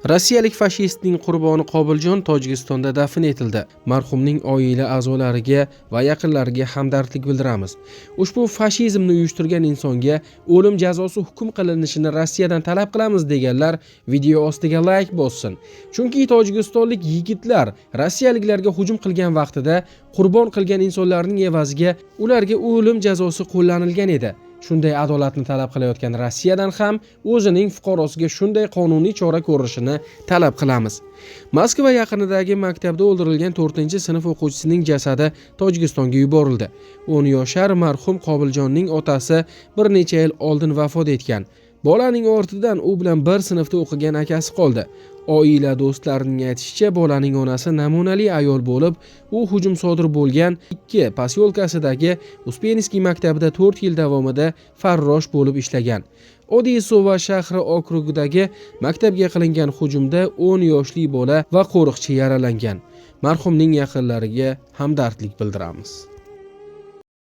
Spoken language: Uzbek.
Rossiyalik fashistning qurboni Qobiljon Tojikistonda dafn etildi. Marhumning oila a'zolariga va yaqinlariga hamdardlik bildiramiz. Ushbu fashizmni uyushtirgan insonga o'lim jazosi hukm qilinishini Rossiyadan talab qilamiz deganlar video ostiga layk bossin. Chunki tojikistonlik yigitlar rossiyaliklarga hujum qilgan vaqtida qurbon qilgan insonlarning evaziga ularga o'lim jazosi qo'llanilgan edi. Shunday adolatni talab qilayotgan Rossiyadan ham o'zining fuqarosiga shunday qonuniy chora ko'rishini talab qilamiz. Moskva yaqinidagi maktabda o'ldirilgan 4-sinf o'quvchisining jasadi Tojikistonga yuborildi. 10 yoshar marhum Qobiljonning otasi bir necha yil oldin vafot etgan. Bolaning ortidan u bilan bir sinfda o'qigan akasi qoldi. Oila do'stlarining aytishicha, bolaning onasi namunali ayol bo'lib, u hujum sodir bo'lgan 2 posyolkasidagi Uspenskiy maktabida 4 yil davomida farrosh bo'lib ishlagan. Odisova shahri okrugidagi maktabga qilingan hujumda 10 yoshli bola va qo'riqchi yaralangan. Marhumning yaqinlariga hamdardlik bildiramiz.